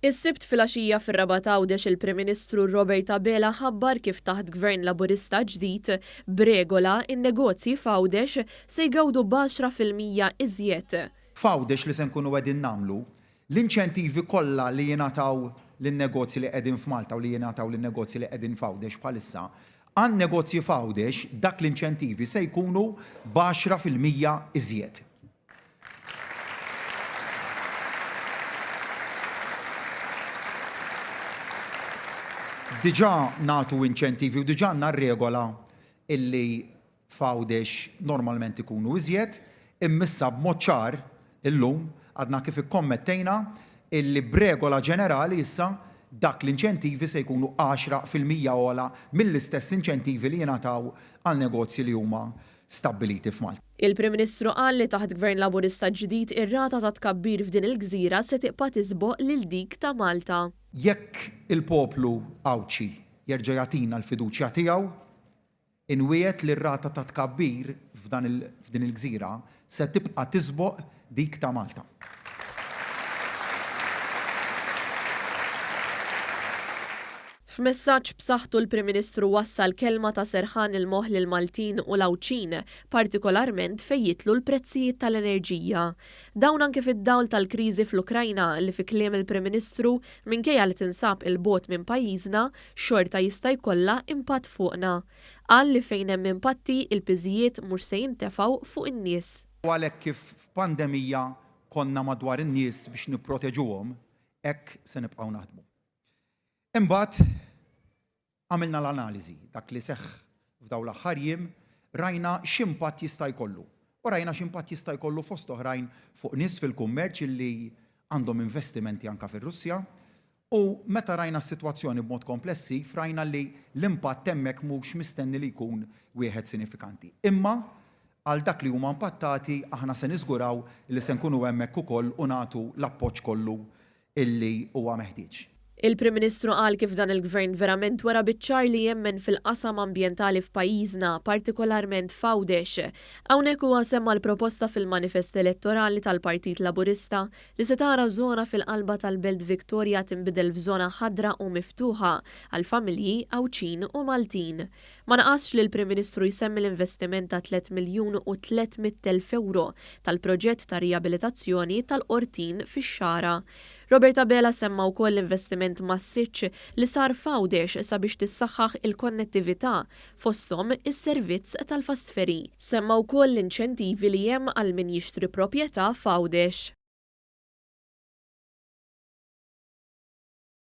Is-Sibt filgħaxija fir-Rabat Għawdex il-Prim Ministru Robert Abela ħabbar kif taħt Gvern Laburista ġdid, b'regola, in-negozji f'Għawdex se jgawdu b'10% iżjed. F'Għawdex li se nkunu qegħdin nagħmlu, l-inċentivi kollha li jingħataw lin-negozji li qegħdin f'Malta u li jingħataw lin-negozji li qegħdin f'Għawdex bħalissa, għan-negozji f'Għawdex dak l-inċentivi se jkunu b'10% iżjed. Diġà nagħtu inċentivi u diġà għandna r-regola illi f'Għawdex normalment ikunu iżjed, imma issa b'mod ċar illum għadna kif ikkommettejna illi b'regola ġenerali issa dak l-inċentivi se jkunu 10% ogħla mill-istess inċentivi li jingħataw għal negozji li huma stabbiliti f'Malta. Il-Prim Ministru qal li taħt Gvern Laburista ġdid ir-rata ta' tkabbir f'din il-gżira se tibqa' tisboq lil dik ta' Malta. Jekk il-poplu Għawdxi jerġa' jagħtina l-fiduċja tiegħu, inwiegħed li r-rata ta' tkabbir f'dan f'din il-gżira se tibqa' tisboq dik ta' Malta. F'messaġġ b'saħħtu l-Prim Ministru wassal kelma ta' serħan il-moħħ lill-Maltin u l-Għawdxin, partikolarment fejn jidħlu l-prezzijiet tal-enerġija. Dawn anke fid-dawl tal-kriżi fl-Ukrajna li fi kliem il-Prim Ministru, minkejja li tinsab 'il bogħod minn pajjiżna, xorta jista' jkollha impatt fuqna. Qal li fejn hemm impatti, il-piżijiet mhux se jintefgħu fuq in-nies. U għalhekk kif f'pandemija konna madwar in-nies biex nipproteġuhom, hekk se nibqgħu naħdmu. Imbagħad għamilna l-analiżi, dak li seħħ f'dawn l-aħħar jiem, rajna x'impatt jista' jkollu. U rajna x'impatt jista' jkollu fost oħrajn fuq nies fil-kummerċ illi għandhom investimenti anke fir-Russja. U meta rajna s-sitwazzjoni b'mod komplessiv, rajna li l-impatt hemmhekk mhux mistenni li jkun wieħed sinifikanti. Imma għal dak li huma impattati aħna se niżguraw li se nkunu hemmhekk ukoll u nagħtu l-appoġġ kollu illi huwa meħtieġ. Il-Prim Ministru qal kif dan il-Gvern verament wera biċ-ċar li jemmen fil-qasam ambjentali f'pajjiżna, partikolarment f'Għawdex. Hawnhekk huwa semma l-proposta fil-manifest elettorali tal-Partit Laburista li se tara żona fil-qalba tal-Belt Victoria tinbidel f'żona ħadra u miftuħa għall-familji Għawdxin u Maltin. Ma naqasx li l-Prim Ministru jsemmi l-investiment ta' tlett miljun u 300,000 ewro tal-proġett ta' rijabilitazzjoni tal-Qortin fix-Xagħra. Robert Abela semma wkoll l-investiment massiċċ li sar f'Għawdex sabiex tissaħħaħ il-konnettività fosthom is-servizz tal-fast ferry. Semma wkoll l-inċentivi li hemm għal min jixtri proprjetà f'Għawdex.